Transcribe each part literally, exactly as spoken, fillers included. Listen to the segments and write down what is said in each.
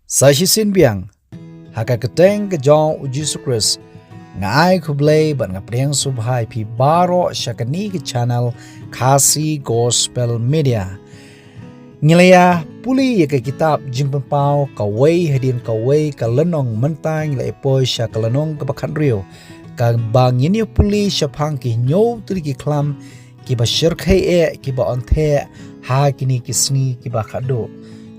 Sa shisien biang, ha ka kyrteng ka jong u Jisu Khrist, nga ai khublei bad nga pdiang sngewbha ïa phi baroh sha kane ka channel Khasi Gospel Media. Ngi la ïa pule ïa ka kitab Jingpynpaw kawei hadien kawei ka lynnong, mynta ngi la ïa poi sha ka lynnong kaba khathynriew, kaba ngin ïa pule shaphang ki hynñiew tylli ki khlam kiba shyrkhei eh, kiba ong theh ha kine ki sngi kiba khatduh.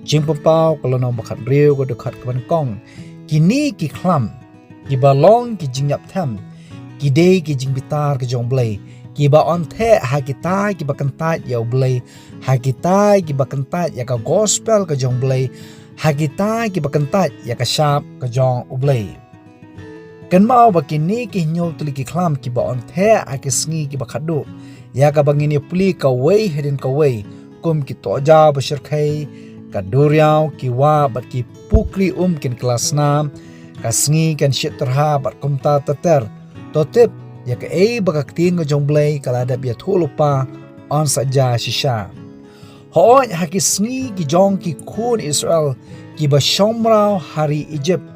Jingpynpaw ka lynnong ba khathynriew ka dkhot kaba nyngkong. Kine ki khlam kiba long ki jingïap them, ki dei ki jingbitar ka jong u Blei, kiba ong theh ha kita kiba kyntait ïa u Blei, ha kita kiba kyntait ïa ka gospel ka jong u Blei, ha kita kiba kyntait ïa ka shap ka jong u Blei. Kynmaw ba kine ki hynñiew tylli ki khlam kiba ong theh ha ki sngi kiba khatduh, ïa kaba ngin ïa pule kawei hadien kawei, kum ki tohjaw ba shyrkhei, ka duriaw, ki wah bad ki pukri um kin kylla snam, ka sngi kan shit tyrha bad kumta ter ter. To tip ïa kaei ba ka ktien ka jong u Blei ka la dep ïathuh lypa, ong sa ja shisha. Hooid, ha ki sngi ki jong ki khun Israel kiba shong mraw ha ri Ijipt,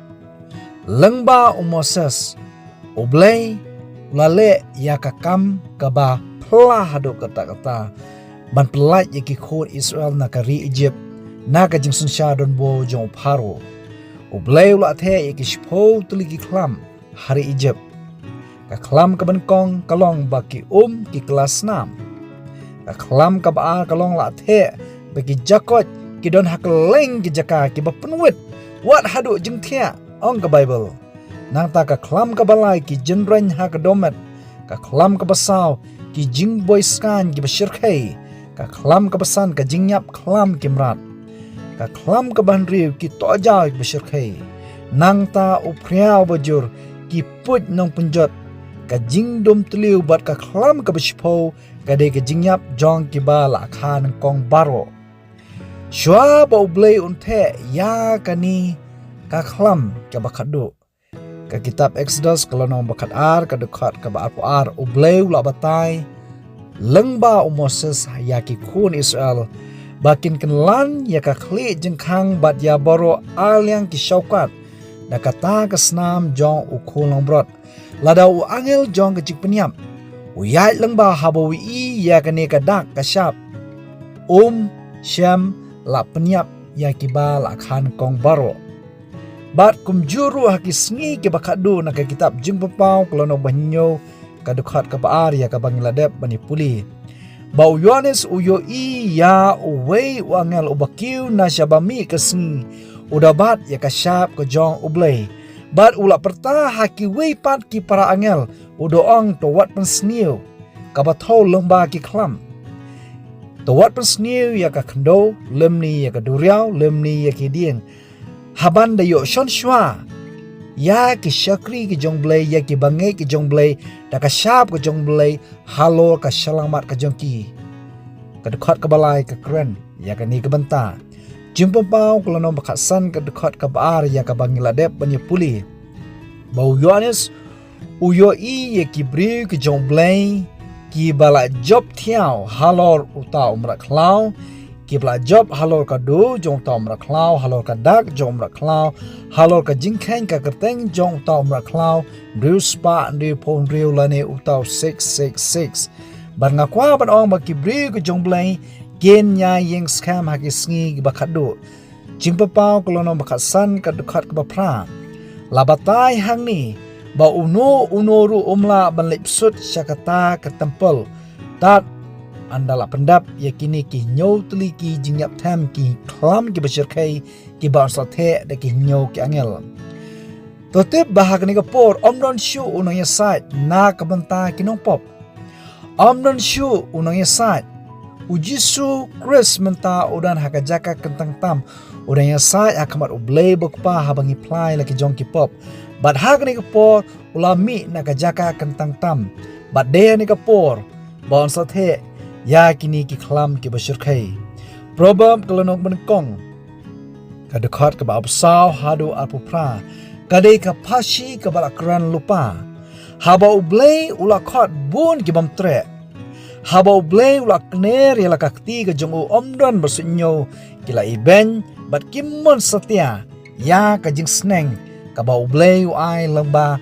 lyngba u Moses, u Blei u la leh ïa ka kam kaba phylla haduh katta katta, ban pyllait ïa ki khun Israel na ka ri Ijipt, na ka jingsynshar donbor jong u Pharaoh. U Blei u la theh ïa ki shiphew tylli ki khlam ha ri Ijipt. Ka khlam kaba nyngkong ka long ba ki um ki kylla snam. Ka khlam kaba ar ka long la theh ba ki jakoit ki don ha kylleng ki jaka kiba pynwit wat haduh jingthiah, ong ka Baibl. Nangta ka khlam kaba lai, ki jynrein ha ka dohmet. Ka khlam kaba saw, ki jingboi skaiñ kiba shyrkhei. Ka khlam kaba san, ka jingïap khlam ki mrad. Ka khlam kaba hynriew, ki tohjaw kiba shyrkhei. Nangta u phriaw ba jur, ki puit nongpynjot, ka jingdum tliw bad ka khlam kaba shiphew, ka dei ka jingïap jong kiba la kha nyngkong baroh. Shuwa ba u Blei un theh ïa kane ka khlam kaba khatduh, ka kitab Eksodus ka lynnong ba khatar ka dkhot kaba arphew ar, u Blei u la batai lyngba u Moses ïa ki khun Israel ba kin kyndit ïa ka khlieh jingkhang bad ïa baroh arliang ki shaukat da kata ka snam jong u khun langbrot. Lada u angel jong ka jingpynïap u ïaid lyngba, haba u ïohi ïa kane ka dak ka shap, um shym la pynïap ïa kiba la kha nyngkong baroh. Bad kumjuh ruh ha ki sngi kiba khatduh, na ka kitab Jingpynpaw ka lynnong ba hynñiew ka dkhot kaba ar ïa kaba ngi la dep ban ïa pule, ba u Ïoannis u ïohi ïa uwei u angel uba kiew na shaba mih ka sngi, u da bat ïa ka shap ka jong u Blei. Bad u la pyrta ha kiwei pat ki para angel, u da ong, to wat pynsniew, kaba thew lyngba ki khlam. To wat pynsniew ïa ka khyndew, lymne ïa ka duriaw, lymne ïa ki dieng, haba yn da ïoh shon shuwa ïa ki shakri ki jong u Blei, ïa ki bangeit ki jong u Blei, da ka shap ka jong u Blei, halor ka shyllangmat ka jong ki. Ka dkhot kaba lai ka kren ïa kane ka bynta. Jingpynpaw ka lynnong ba khatsan ka dkhot kaba ar ïa kaba ngi la dep ban ïa pule, ba u Ïoannis u ïohi ïa ki briew ki jong u Blei kiba la jop thiaw halor uta u mrad khlaw, kiba la jop halor ka dur jong uta u mrad khlaw, halor ka dak jong u mrad khlaw, halor ka jingkheiñ ka kyrteng jong uta u mrad khlaw, hynriew spah hynriewphew hynriew, lane uta u six six six. Bad nga kwah ban ong ba ki briew ki jong u Blei kin ïai ïeng skhem ha ki sngi kiba khatduh. Jingpynpaw ka lynnong ba khatsan ka dkhot kaba phra, la batai hangne ba uno uno ruh um lah ban leit bsut sha kata ka templ, tad ynda la pyndep ïa kine ki hynñiew tylli ki jingïap them, ki khlam kiba shyrkhei, kiba yn sa theh da ki hynñiew ki angel. To tip ba ha kane ka por ym don shuh u nongïasaid na ka bynta ki nongpop. Ym don shuh u nongïasaid. U Jisu Khrist mynta u don ha ka jaka kyntang tam, u nongïasaid ha khmat u Blei ba u Kpa haba ngi phla ïa la ki jong ki pop. Bad ha kane ka por u la mih na ka jaka kyntang tam, bad dei ha kane ka por ba yn sa theh ïa kine ki khlam kiba shyrkhei. Proverb ka lynnong ba nyngkong ka dkhot kaba arphew saw haduh arphew phra, ka dei ka phasi kaba la kren lypa. Haba u Blei u la khot, bun ki bym treh. Haba u Blei u la kner ïa la ka kti ka jong u, ym don ba suidñiew. Ki la ibeiñ bad kim mon satia. ïa ka jingsneng kaba U Blei u ai lyngba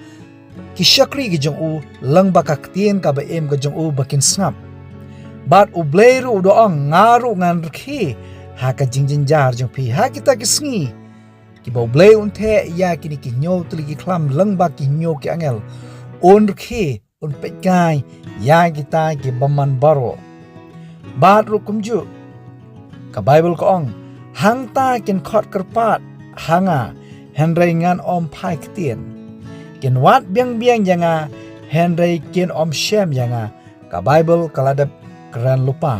ki shakri ki jong u, lyngba ka ktien kaba im ka jong u ba kin sngap. Bad U Blei ruh u da ong, nga ruh ngan rkhie ha ka jingjynjar jong phi ha kita ki sngi kiba U Blei un theh ïa kine ki hynñiew tylli ki khlam lyngba ki hynñiew ki angel. Un rkhie, un peit kai ïa kita ki bymman baroh. Bad ruh kumjuh ka Baibl ka ong, hangta kin khot kyrpad ha nga, hynrei ngan ym phai ktien. Kin wad biang biang ïa nga, hynrei kin ym shem ïa nga. Ka Baibl ka la dep kren lypa.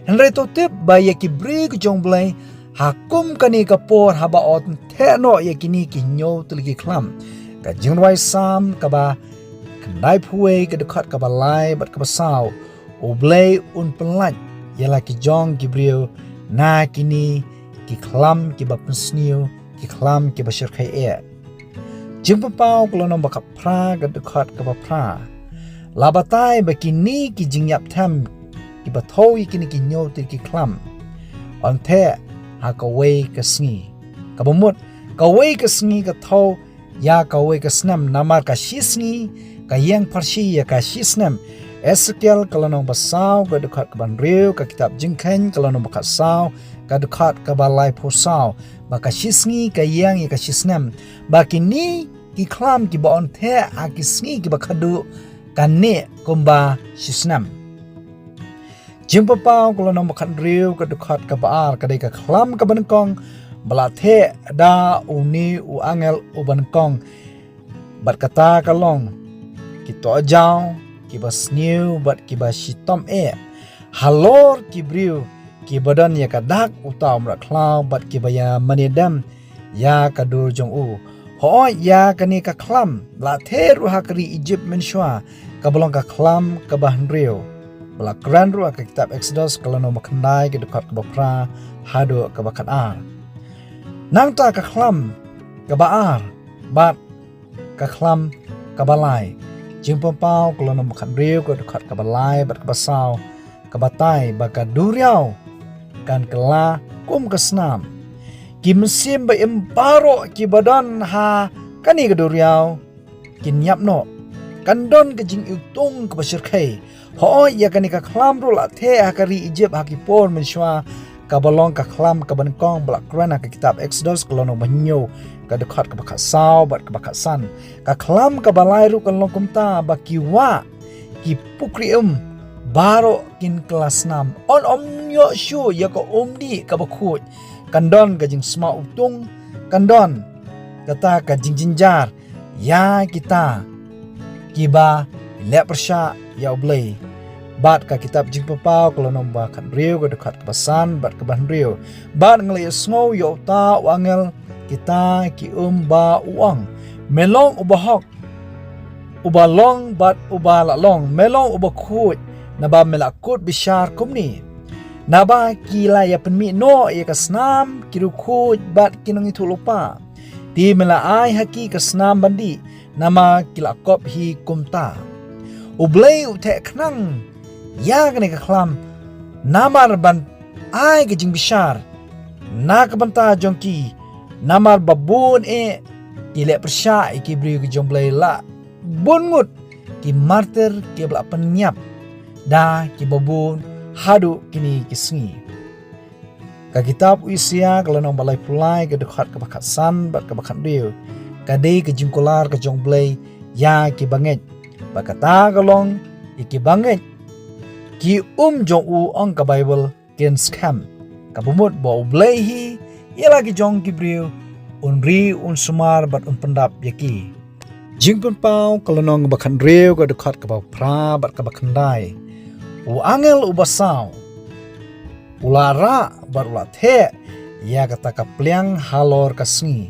Hynrei to tip ba ïa ki briew ki jong U Blei ha kum kane ka por haba un theh noh ïa kine ki hynñiew tylli ki khlam, ka jingrwai Salm kaba khyndaiphew wei, ka dkhot kaba lai bad kaba saw, U Blei un pynlait ïa la ki jong ki briew na kine ki khlam kiba pynsniew, ki khlam kiba shyrkhei eh. Jingpynpaw ka lynnong ba khatphra, ka dkhot kaba phra, la batai ba kine ki jingïap them kiba thew ïa kine ki hynñiew tylli ki khlam, un theh ha kawei ka sngi. Kaba mut, kawei ka sngi ka thew ïa kawei ka snem, namar ka shisngi ka ïeng pharshi ïa ka shisnem. Esekiel ka lynnong ba saw, ka dkhot kaba hynriew, ka kitab Jingkheiñ ka lynnong ba khatsaw, ka dkhot kaba laiphew saw, ba ka shisngi ka ïeng ïa ka shisnem, ba kine ki khlam kiba un theh ha ki sngi kiba khadduh kan neh kumba shisnem. Jingpynpaw ka lynnong ba khathynriew, ka dkhot kaba ar, ka dei ka khlam kaba nyngkong ba la theh da une u angel uba nyngkong. Bad kata ka long ki tohjaw kiba sniew bad kiba shitom eh halor ki briew kiba don ïa ka dak uta u mrad khlaw bad kiba ïa mane dem ïa ka dur jong u. Hooid, ïa kane ka khlam la theh ruh ha ka ri Ijipt mynshuwa, kaba long ka khlam kaba hynriew, ba la kren ruh ha ka kitab Eksodus ka lynnong ba khyndai, ka dkhot kaba phra haduh kaba khatar. Nangta ka khlam kaba ar bad ka khlam kaba lai. Jingpynpaw ka lynnong ba khathynriew, ka dkhot kaba lai bad kaba saw, ka batai ba ka duriaw kan kylla kum ka snam. Ki mynsiem ba im baroh kiba don ha kane ka duriaw kin ïap noh. Kan don ka jingiwtung kaba shyrkhei. Hooid, ïa kane ka khlam ruh la theh ha ka ri Ijipt ha ki por mynshuwa, kaba long ka khlam kaba nyngkong ba la kren ha ka kitab Eksodus ka lynnong ba hynñiew, ka dkhot kaba khatsaw bad kaba khatsan. Ka khlam kaba lai ruh kan long kumta, ba ki wah, ki pukri um baroh kin kylla snam. Un ym ïoh shuh ïa ka umdih kaba khuid. Kan don ka jingsma utung, kan don kata ka jingjynjar ïa kita kiba leh pyrshah ïa U Blei. Bad ka kitab Jingpynpaw ka lynnong ba khathynriew, ka dkhot kaba san bad kaba hynriew. Bad nga la ïohsngew ïa uta u angel kita ki um ba u ong, me long uba hok, uba long bad uba la long, me long uba khuid, naba me la kut bishar kumne. Naba ki la ïa pynmih noh ïa ka snam, ki riewkhuid bad ki nongïathuh lypa. Te me la ai ha ki ka snam ban dih, namar ki la kop hi kumta. U Blei u theh khnang ïa kane ka khlam namar ban ai ka jingbishar na ka bynta jong ki, namar ba bun eh ki leh pyrshah ïa ki briew ki jong U Blei, la bun ngut ki martir kiba la pynïap da kiba bun haduh kine ki sngi. Ka kitab u Isaïah ka lynnong ba laiphew lai, ka dkhot kaba khatsan bad kaba khathynriew, ka dei ka jingkular ka jong U Blei ïa kiba ngeit. Bad kata ka long ïa kiba ngeit, ki um jong u, ong ka Baibl, kin skhem. Kaba mut ba U Blei hi ïa la ki jong ki briew un ri, un sumar bad un pyndap ïa ki. Jingpynpaw ka lynnong ba khathynriew, ka dkhot kaba phra bad kaba khyndai. U angel uba saw u la rah bad u la theh ïa kata ka pliang halor ka sngi.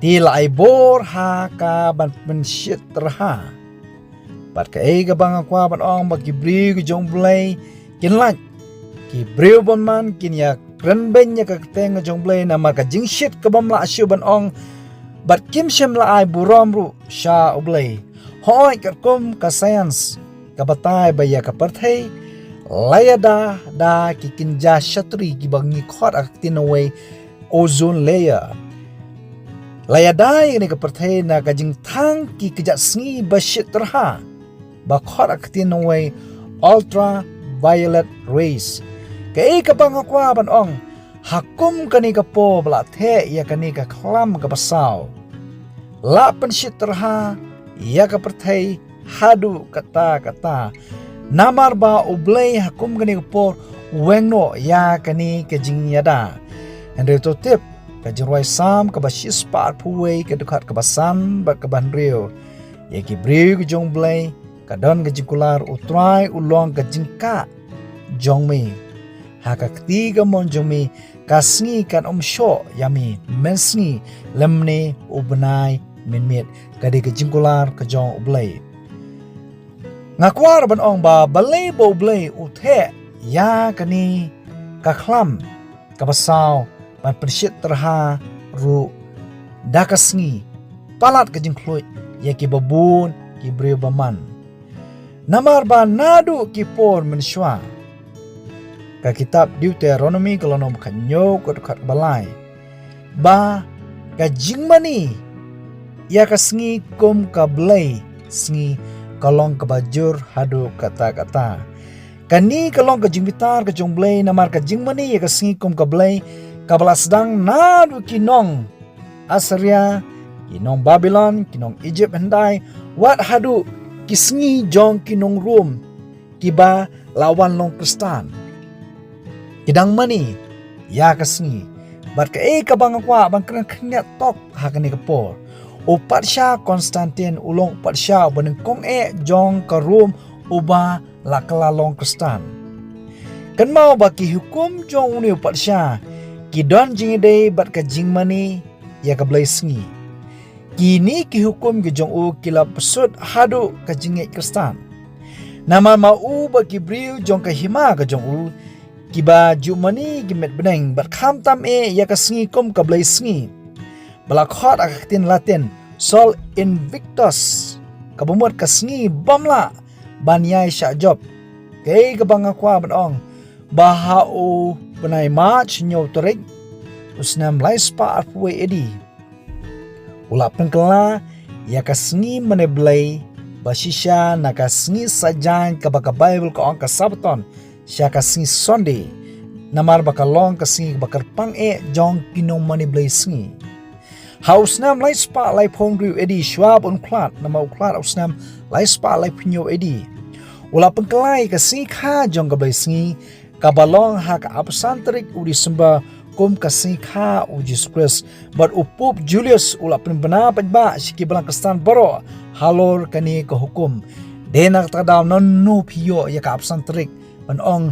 Te la ai bor ha ka ban pynshit tyrha. Bad kaei kaba nga kwah ban ong, ba ki briew ki jong U Blei kin lait. Ki briew bymman kin ïa kren beiñ ïa ka kyrteng ka jong U Blei namar ka jingshit kabym lah shuh ban ong, bad kim shym la ai burom ruh sha U Blei. Hooid, katkum ka science ka batai ba ïa ka pyrthei la ïada da ki kynja shatri kiba ngi khot ha ka ktien Nongwei ozone layer. La ïada ïa kane ka pyrthei na ka jingthang ki kjat sngi ba shit tyrha, ba khot ha ka ktien nongwei ultraviolet rays. Kaei kaba nga kwah ban ong, ha kum kane ka por ba la theh ïa kane ka khlam kaba saw, la pynshit tyrha ïa ka pyrthei haduh katta katta. Namar ba U Blei ha kum kane ka por u weng noh ïa kane ka jingïada. Hynrei to tip, ka jingrwai Salm kaba shispah arphew wei, ka dkhot kaba san bad kaba hynriew: Ïa ki briew ki jong U Blei ka don ka jingkular, U Trai u long ka jingkah jong me. Ha ka kti kamon jong me ka sngi kan ym shoh ïa me mynsngi, lymne u bnai mynmiet. Ka dei ka jingkular ka jong U Blei. Nga kwah ban ong ba balei ba U Blei u theh ïa kane ka khlam kaba saw ban pynshit tyrha ruh da ka sngi, palat ka jingkhluit ïa kiba bun ki briew bymman. Namar ba naduh ki por mynshuwa, ka kitab Deuteronomi ka lynnong ba khathynñiew, ka dkhot ba lai, ba ka jingmane ïa ka sngi kum ka blei sngi ka long kaba jur haduh katta katta. Kane ka long ka jingbitar ka jong U Blei, namar ka jingmane ïa ka sngi kum ka blei kaba la sdang naduh ki nong Assyria, ki nong Babilon, ki nong Egypt hyndai, wat haduh ki sngi jong ki nong Rom kiba la wan long Khristan. Ki dang mane ïa ka sngi. Bad kaei kaba nga kwah ban kren khyndiat tok ha kane ka por, u patsha Constantine u long u patsha uba nyngkong eh jong ka Rom uba la kylla long Khristan. Kynmaw ba ki hukum jong une u patsha ki don jingïadei bad ka jingmane ïa ka blei sngi. Kine ki hukum ki jong u ki la pynsuh haduh ka jingngeit Khristan. Namar ma u bad ki briew jong ka hima ka jong u kiba ju mane ki met bneng bad khamtam eh ïa ka sngi kum ka blei sngi, ba la khot ha ka ktien Latin Sol Invictus, kaba mut ka sngi bym lah ban ïai shah jop. Kaei kaba nga kwah ban ong, ba ha u bnai March hynñiew tarik u snem lai spah arphew wei A D, u la pynkylla ïa ka sngi mane blei ba shisha na ka sngi saitjaiñ kaba ka Baibl ka ong ka Sabbaton sha ka sngi Sunday, namar ba ka long ka sngi kaba kyrpang eh jong ki nongmane blei sngi. Ha u snem lai spah laiphew hynriew A D, shwa ba un khlad, namar u khlad ha u snem lai spah laiphew hynñiew A D, u la pynkylla ïa ka sngi kha jong ka blei sngi, kaba long ha ka arphew san tarik u December, kum ka sngi kha u Jisu Khrist. Bad u Pope Julius u la pynbna paidbah sha ki balang Khristan baroh halor kane ka hukum. Dei na kata ka daw, nangno phi ïoh ïa ka arphew san tarik ban ong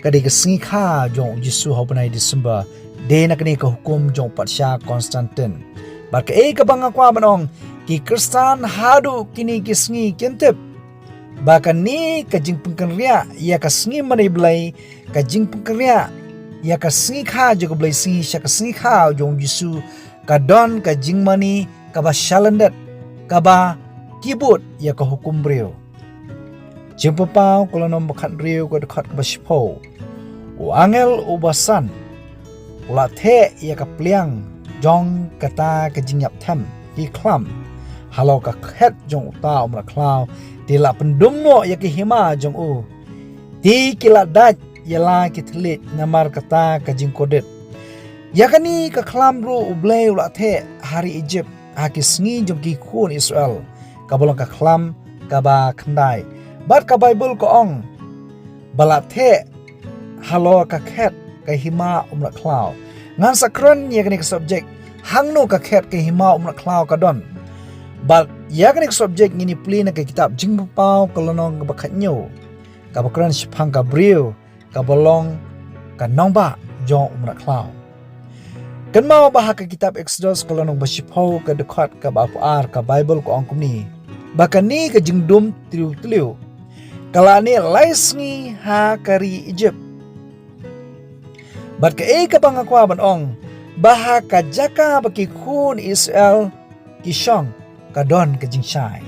ka dei ka sngi kha jong u Jisu ha u bnai December? Dei na kane ka hukum jong u patsha Constantine. Bad kaei kaba nga kwah ban ong, ki Khristan haduh kine ki sngi kin tip ba kane ka jingpynkynriah ïa ka sngi mane blei, ka jingpynkynriah ïa ka sngi kha jong ka blei sngi sha ka sngi kha jong u Jisu, ka don ka jingmane kaba shalyndet, kaba kibud ïa ka hukum briew. Jingpynpaw ka lynnong ba khathynriew, ka dkhot kaba shiphew: U angel uba san u la theh ïa ka pliang jong kata ka jingïap them ki khlam halor ka khet jong uta u mrad khlaw, te la pyndum noh ïa ki hima jong u. Te ki la dait ïa la ki thylliej namar kata ka jingkordit. Ïa kane ka khlam ruh U Blei u la theh ha ri Egypt ha ki sngi jong ki khun Israel, kaba long ka khlam kaba khyndai. Bad ka Baibl ka ong ba la theh halor ka khet ka hima u mrad khlaw. Ngan sa kren ïa kane ka subject, hangno ka khet ka hima u mrad khlaw ka don. Bad ïa kane ka subject ngin ïa pule na ka kitab Jingpynpaw ka lynnong kaba khathynñiew, kaba kren shaphang ka briew kaba long ka nongbah jong u mrad khlaw. Kynmaw ba ha ka kitab Exodus ka lynnong ba shiphew, ka dkhot kaba arphew ar, ka Baibl ka ong kumne, ba kane ka jingdum tliw tliw ka la neh lai sngi ha ka ri Egypt. Bad kaei kaba nga kwah ban ong, ba ha ka jaka ba ki khun Israel ki shong ka don ka jingshai.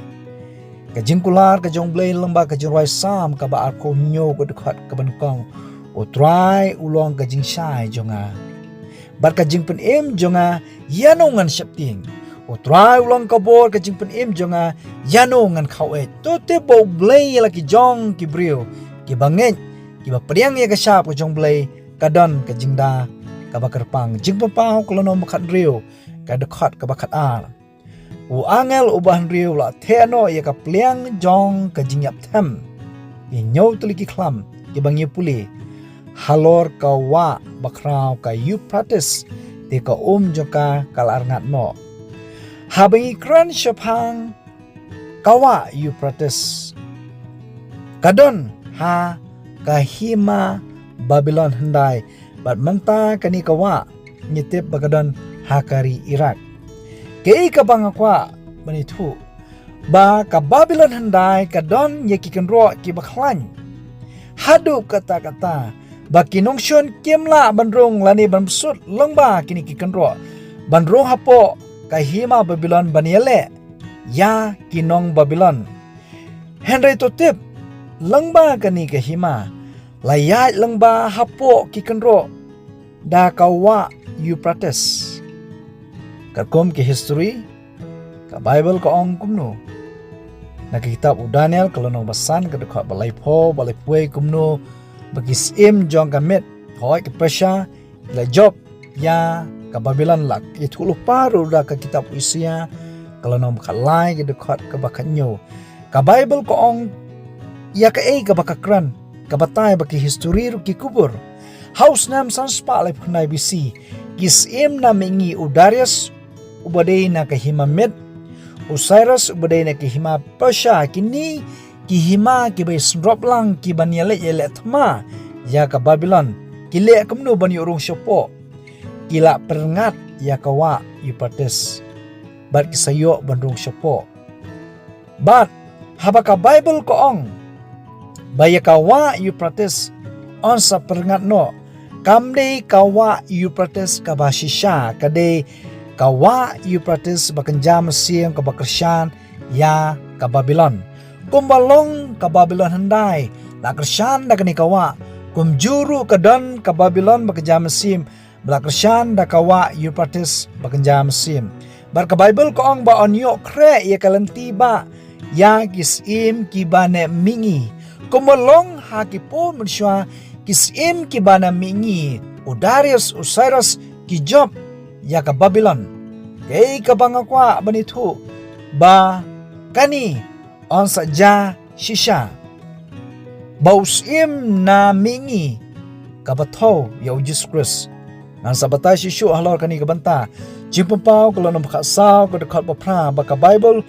Ka jingkular ka jong U Blei lyngba ka jingrwai Salm kaba arphew hynñiew, ka dkhot kaba nyngkong: U Trai u long ka jingshai jong nga. Bad ka jingpynim jong nga, ïano ngan sheptieng? U Trai u long ka bor ka jingpynim jong nga, ïano ngan khaw-eh? To tip ba U Blei ïa la ki jong ki briew kiba ngeit, kiba pdiang ïa ka shap ka jong U Blei, ka don ka jingda kaba kyrpang. Jingpynpaw ka lynnong ba khathynriew, ka dkhot kaba khatar. U angel uba hynriew u la theh noh ïa ka pliang jong ka jingïap them. Ïa hynñiew tylli ki khlam kiba ngi pule halor ka wah bakhraw ka Euphrates, te ka um jong ka ka la rngat noh. Haba ngi kren shaphang ka wah Euphrates, ka don ha ka hima Babilon hyndai, bad mynta kane ka wah ngi tip ba ka don ha ka ri Iraq. Kaei kaba nga kwah ban ïathuh, ba ka Babilon hyndai ka don ïa ki kynroh kiba khlaiñ. Haduh katta katta ba ki nongshun kim lah ban rung lane ban bsut lyngba kine ki kynroh, ban rung hapoh ka hima Babilon ban ïaleh ïa ki nong Babilon. Hynrei to tip, lyngba kane ka hima la ïaid lyngba hapoh ki kynroh da ka wah Euphrates. Katkum ki history, ka Bible ka ong kumno? Na ka kitab u Daniel ka lynnong ba san, ka dkhot ba laiphew, ba laiphew kumno, ba ki syiem jong ka Med, hooid ka Persia, la jop ïa ka Babilon. La ïathuh lypa ruh da ka kitab u Isaïah ka lynnong ba khatlai, ka dkhot kaba khathynñiew. Ka Bible ka ong ïa kaei kaba ka kren, ka batai ba ki history ruh ki kubur. Ha u snem san spah laiphew khyndai B C, ki syiem na mihngi, u Darius uba dei na ka hima Med, u Cyrus uba dei na ka hima Persia, kine ki hima kiba ïasynrop lang, kiban ïaleit ïaleh thma ïa ka Babilon, ki leh kumno ban ïoh rung shapoh? Ki la pyrngat ïa ka wah Euphrates, bad ki sa ïoh ban rung shapoh. Bad haba ka Bible ka ong ba ïa ka wah Euphrates yn sa pyrngat noh, kam dei ka wah Euphrates kaba shisha, ka dei ka wah Euphrates ba kynja mynsiem kaba kyrshan ïa ka Babilon. Kumba long ka Babilon hyndai la kyrshan da kane ka wah, kumjuh ruh ka don ka Babilon ba kynja mynsiem ba la kyrshan da ka wah Euphrates ba kynja mynsiem. Bad ka Bible ka ong ba yn ïoh khreh ïa ka lynti bah ïa ki syiem kiba na mihngi. Kumba long ha ki por mynshuwa, ki syiem kiba na mihngi, u Darius, u Cyrus, ki jop ïa ka Babilon. Kaei kaba nga kwah ban ïathuh, ba kane yn sa jia shisha, ba u syiem na mihngi kaba thew ïa u Jisu Khrist. Ngan sa batai shuh shuh halor kane ka bynta. Jingpynpaw ka lynnong ba khatsaw, ka dkhot ba phra, ba ka Bible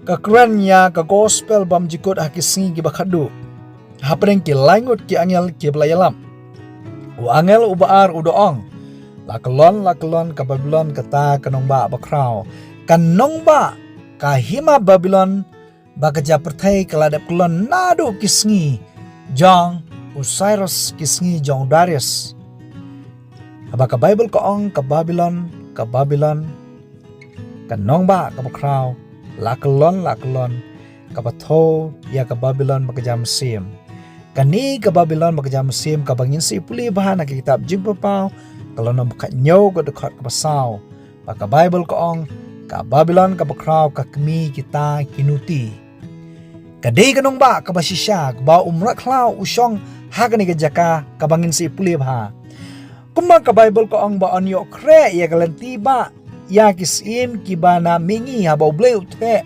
ka kren ïa ka gospel bymjukut ha ki sngi kiba khatduh, hapdeng ki laingut ki angel kiba la ïalap. U angel uba ar u da ong, la kyllon, la kyllon ka Babilon, kata ka nongbah bakhraw, ka nongbah, ka hima Babilon ba ka jia pyrthei, ka la dep kyllon naduh ki sngi jong u Cyrus, ki sngi jong u Darius. Haba ka Bible ka ong, ka Babilon, ka Babilon, ka nongbah kaba khraw, la kyllon, la kyllon, kaba thew ïa ka Babilon ba ka jia mynsiem. Kane ka Babilon ba ka jia mynsiem kaba ngin sa ïa pule bha na ka kitab Jingpynpaw, ka lynnong ba khathynñiew, ka dkhot kaba saw. Ba ka Bible ka ong, ka Babilon kaba khraw ka kmie kita ki nuti. Ka dei ka nongbah kaba shisha, kaba u mrad khlaw u shong ha kane ka jaka kaba ngin sa ïa pule bha. Kumba ka Bible ka ong ba yn ïoh khreh ïa ka lynti bah ïa ki syiem kiba na mihngi, haba U Blei u theh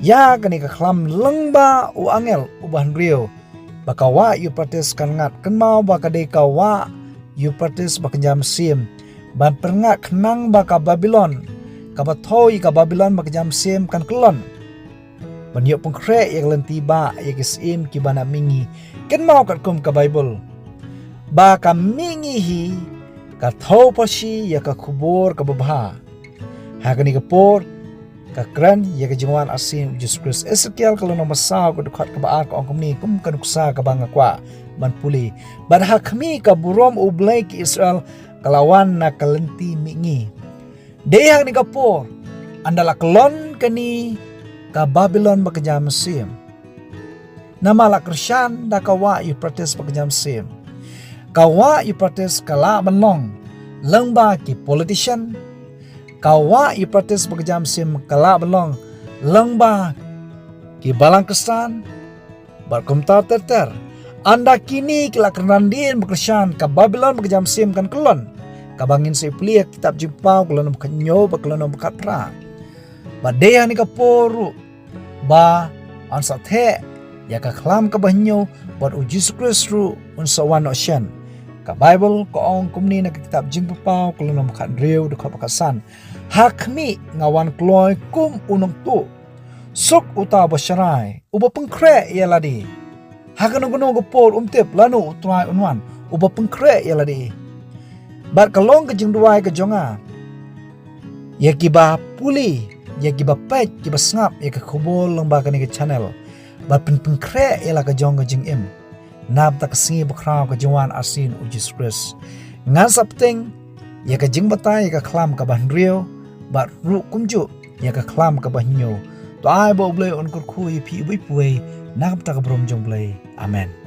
ïa kane ka khlam lyngba u angel uba hynriew, ba ka wah Euphrates kan rngat. Kynmaw ba ka dei ka wah Euphrates ba kynja mynsiem, ban pyrngat khnang ba ka Babilon, kaba thew ïa ka Babilon ba kynja mynsiem, kan kyllon, ban ïoh pynkhreh ïa ka lynti bah ïa ki syiem kiba na mihngi. Kynmaw katkum ka Bible, ba ka mihngi hi ka thew pyrshah ïa ka khubor kaba bha. Ha kane ka por ka kren ïa ka jingwan arsien u Jisu Khrist. Esekiel ka lynnong ba saw, ka dkhot kaba ar, ka ong kumne, kum ka nuksa kaba nga kwah ban pule: Bad ha khmih ka burom U Blei ki Israel ka la wan na ka lynti mihngi. Dei ha kane ka por ynda la kyllon kane ka Babilon ba kynja mynsiem. Namar la kyrshan da ka wah Euphrates ba kynja mynsiem. Ka wah Euphrates ka lah ban long lyngba ki politician, ka wah ïa practice ba ka jam sim ka lah ban long lyngba ki balang Khristan, bad kumta ter ter. Ynda kine ki la kren dien ba kyrshan, ka Babilon ba ka jam sim kan kyllon. Kaba ngin sa pule ha kitab Jingpynpaw ka lynnong ba khathynñiew bad ka lynnong ba khatphra. Bad dei ha kane ka por ruh ba yn sa theh ïa ka khlam kaba hynñiew, bad U Jisu Khrist ruh un sa wan noh shen. Ka Baibl ka ong kumne na ka kitab Jingpynpaw ka lynnong ba khathynriew, dkhot ba khatsan: Ha khmih, nga wan kloi kum u nongtuh. Suk uta uba sharai, uba pynkhreh ïa lade. Ha kano kano ka por ym tip lano U Trai un wan, uba pynkhreh ïa lade. Bad ka long ka jingduwai ka jong nga ïa kiba pule, ïa kiba peit, kiba sngap ïa ka khubor lyngba kane ka channel, ba phin pynkhreh ïa la ka jong ka jingim na bynta ka sngi bakhraw ka jingwan arsien U Jisu Khrist. Ngan sa bteng ïa ka jingbatai ïa ka khlam kaba hynriew, bad ruh kumjuh ïa ka khlam kaba hynñiew. To ai ba U Blei un kyrkhu ïa phi uwei pa uwei na ka bynta ka burom jong U Blei. Amen.